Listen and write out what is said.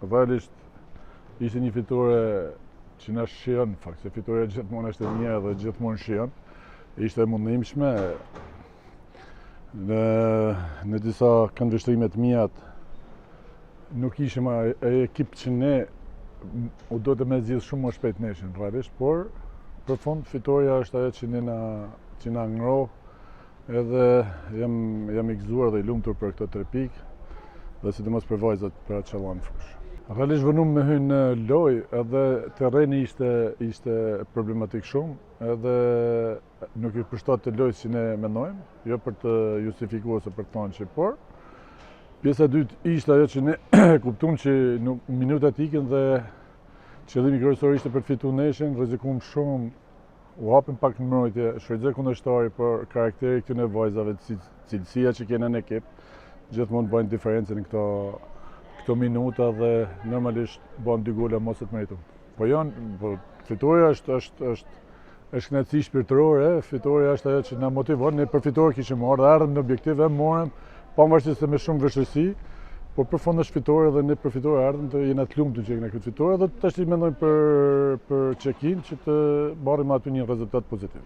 Realisht ishte një fitore që na shijon, në fakt, se fitorja gjithmonë është e mirë dhe gjithmonë shijon. Ishte e mundimshme. Në, në disa këndvështrime të miat nuk ishim ai ekip që ne u do të me zgjidh shumë më shpejt ndeshjen, realisht, por për fund fitorja është ajo që ne na që na ngroh Edhe jam jam i gëzuar dhe i lumtur për këto tre pikë dhe sidomos për vajzat për atë që dhanë në fushë. Realisht vonum me hy në lojë edhe terreni ishte ishte problematik shumë edhe nuk i përshtatet lojës që ne mendojmë, jo për të justifikuar ose për të thënë që por pjesa e dytë ishte ajo që ne kuptuam që nuk minutat ikën dhe qëllimi kryesor ishte për të fituar ndeshjen, rrezikuam shumë U hapëm pak në mbrojtje, shfrytëzoi kundërshtari, por karakteri i këtyre vajzave, cilësia që kena në ekip, gjithmonë bëjnë diferencën në këto këto minuta dhe normalisht bën dy gola më se të meritur. Po janë, po fitorja është është është është kënaqësi shpirtërore, fitorja është ajo që na motivon, ne për fitore kishim ardhur, erdhëm në objektiv e morëm, pavarësisht se me shumë vështirësi, por për fund është fitore dhe ne për fitore erdhëm të jena të lumtur që kena këtë fitore dhe tash i mendojmë për për Çekinë që të marrim aty një rezultat pozitiv.